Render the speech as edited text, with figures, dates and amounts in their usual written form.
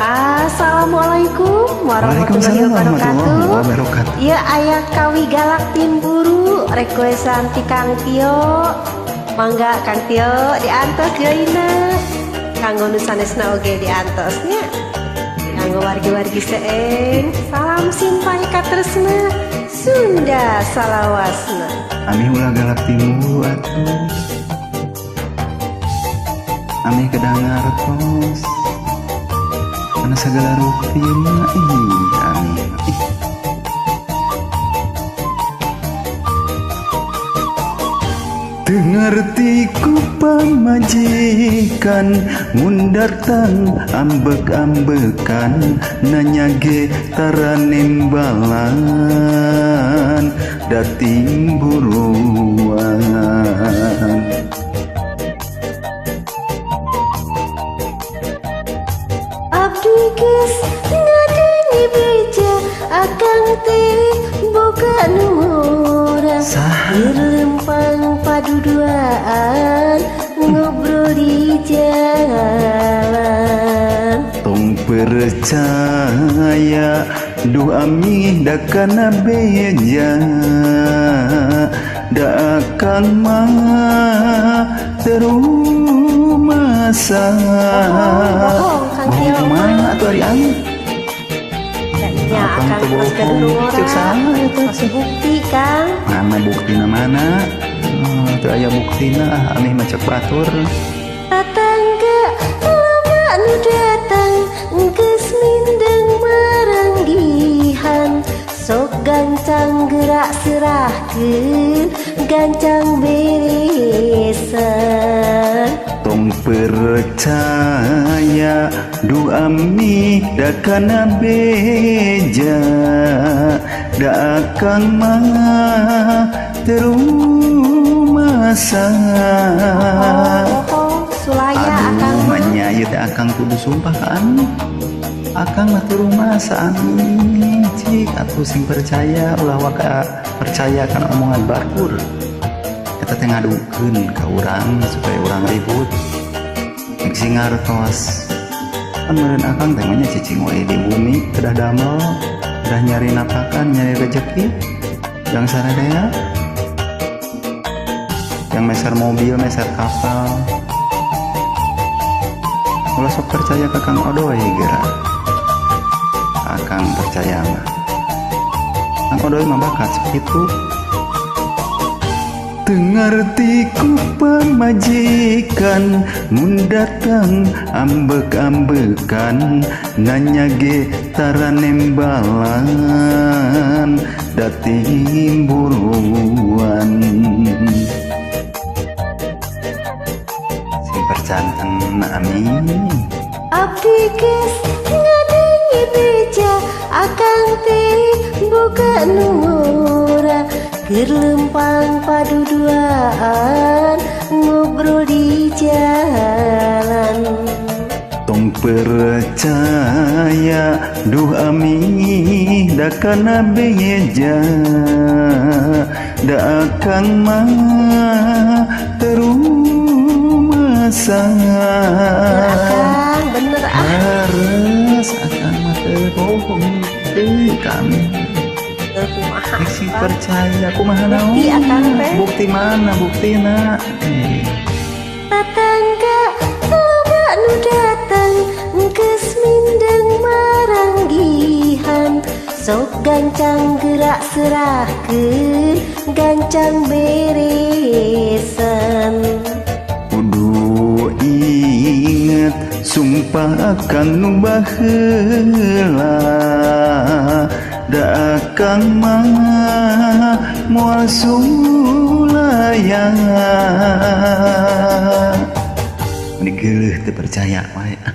Assalamualaikum warahmatullahi Waalaikumsalam warahmatullahi wabarakatuh. Wabarakatuh. Ya, aya kawi galak timburu requestan ti Kang Tio. Mangga Kang Tio, diantos joina. Kanggo nu sanesna oge diantos nya. Kanggo wargi-wargi seeng, salam simpang katresna Sunda salawasna. Amih ulah galak timburu atuh. Amih kedah ngartos. Mana segala rupina, ih amih ih. Teu ngarti ku pamajikan mun datang ambek-ambekan, nanya ge tara nembalan dating buruan. Abdi geus ngadenge beja akang teh boga nu murah. Saha? Lempang paduduaan ngobrol di jalan. Tong percaya, duh amih, da kana beja, da akang mah terumasa. Bohong, bohong, Kang Bohong Tio. Kumaha atuh ari amih? Ya, Akang akang teu tos gaduh bohong. nu ngora. Ceuk saha eta? Tos bukti, Kang. Mana buktina, mana? Oh, teu aya buktina ah, amih mah cek batur. Tatangga loba nu datang geus mindeng maranggihan, sok gancang gerak serahkeun, gancang beresan. Tong percaya, duh amih, da kana beja, da akang mah terumasa. Bohong, sulaya akang Aduh, mah. Manya ieu teh akang kudu sumpah ka amih. Akang mah terumasa, amih. Cik atuh sing percaya, ulah waka percaya kana omongan batur. Eta teh ngadukeun ka urang supaya urang ribut. Rek sing ngartos. Kan meureun akang teh mah cicing wae di bumi, kedah damel, kedah nyari napakan, nyari rezeki. Yang sarerea yang meser mobil, meser kapal. Ulah sok percaya ke Kang Odoy geura. Akang percaya mah. Kang Odoy mah bakat segitu. Teu ngarti ku pamajikan mun datang ambek-ambekan, nanya ge tara nembalan dating buruan. Sing percanten, amin. Abdi geus ngadenge beja akang teh boga nu ngora, keur lempang paduduaan ngobrol di jalan. Tong percaya, duh amih, da kana beja, da akang mah terumasa. Bener akang, bener ah. Harus akang mah teu bohong teu kami. Teu kumaha. Sing percaya kumaha naon? Bukti akang teh. Bukti mana buktina? Eh. Tatangga loba nu datang geus mindeng maranggihan, sok gancang gerak serahkeun, gancang beresan. Kudu inget sumpah akang nu baheula, da akang mah moal sulaya. Meni geuleuh teu percaya wae ah.